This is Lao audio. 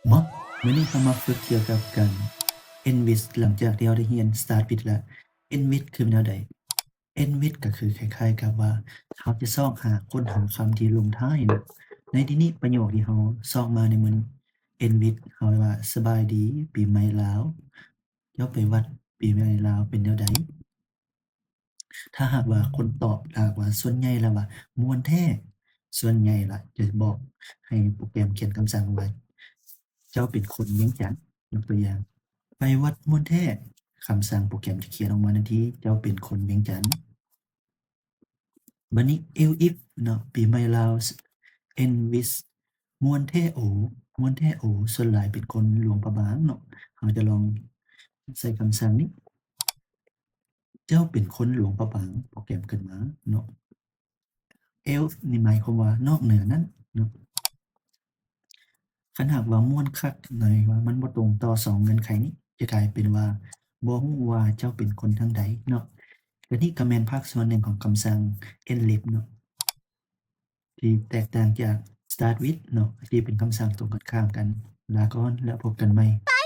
ເນາະ ມື້ນີ້ເຮົາມາຝຶກກ່ຽວກັບການ enrich ຫຼັງຈາກທີ່ເຮົາໄດ້ຮຽນ start with ແລ້ວ enrich ຄືແນວໃດ? Enrich ກໍຄືຄ້າຍໆກັບວ່າເຮົາຈະຊອກຫາຄົ້ນຫາຄຳທີ່ລົງທ້າຍເນາະ. ໃນທີ່ນີ້ປະໂຫຍກທີ່ເຮົາຊອກມາໃນມື້ enrich ເຮົາວ່າ ສະບາຍດີປີໃໝ່ລາວ ເຈົ້າໄປວັດປີໃໝ່ລາວເປັນແນວໃດ? ຖ້າຫາກວ່າຄົນຕອບ ຖ້າຫາກວ່າສ່ວນໃຫຍ່ລະວ່າມ່ວນແທ້ ສ່ວນໃຫຍ່ລະຈະບອກໃຫ້ໂປຣແກຣມຂຽນຄຳສັ່ງວ່າ ເຈົ້າເປັນຄົນວຽງຈັນ ຍົກຕົວຢ່າງ ໄປວັດມ່ວນແທ້ ຄຳສັ່ງໂປຣແກຣມຈະຂຽນອອກມາທັນທີ ເຈົ້າເປັນຄົນວຽງຈັນ. ບັດນີ້ else if ເນາະ ປີໃໝ່ລາວ enrich ມ່ວນແທ້ໂອ ມ່ວນແທ້ໂອ ສ່ວນຫຼາຍເປັນຄົນຫຼວງພະບາງເນາະ. ເຮົາຈະລອງໃສ່ຄຳສັ່ງນີ້ ເຈົ້າເປັນຄົນຫຼວງພະບາງ ໂປຣແກຣມຂຶ້ນມາເນາະ. else ນີ້ໝາຍຄວາມວ່ານອກເໜືອນັ້ນເນາະ. ຄັນຫາກວ່າມ່ວນຄັກ ໝາຍວ່າມັນບໍ່ຕົງຕໍ່ສອງເງື່ອນໄຂນີ້ ຈະກາຍເປັນວ່າບໍ່ຮູ້ວ່າເຈົ້າເປັນຄົນທາງໃດເນາະ. ແລະນີ້ກໍແມ່ນພາກສ່ວນໜຶ່ງຂອງຄຳສັ່ງ enrich ເນາະ ທີ່ແຕກຕ່າງຈາກ start with ເນາະ ທີ່ເປັນຄຳສັ່ງຕົງກັນຂ້າມກັນ. ລາກ່ອນ ແລ້ວພົບກັນໃໝ່.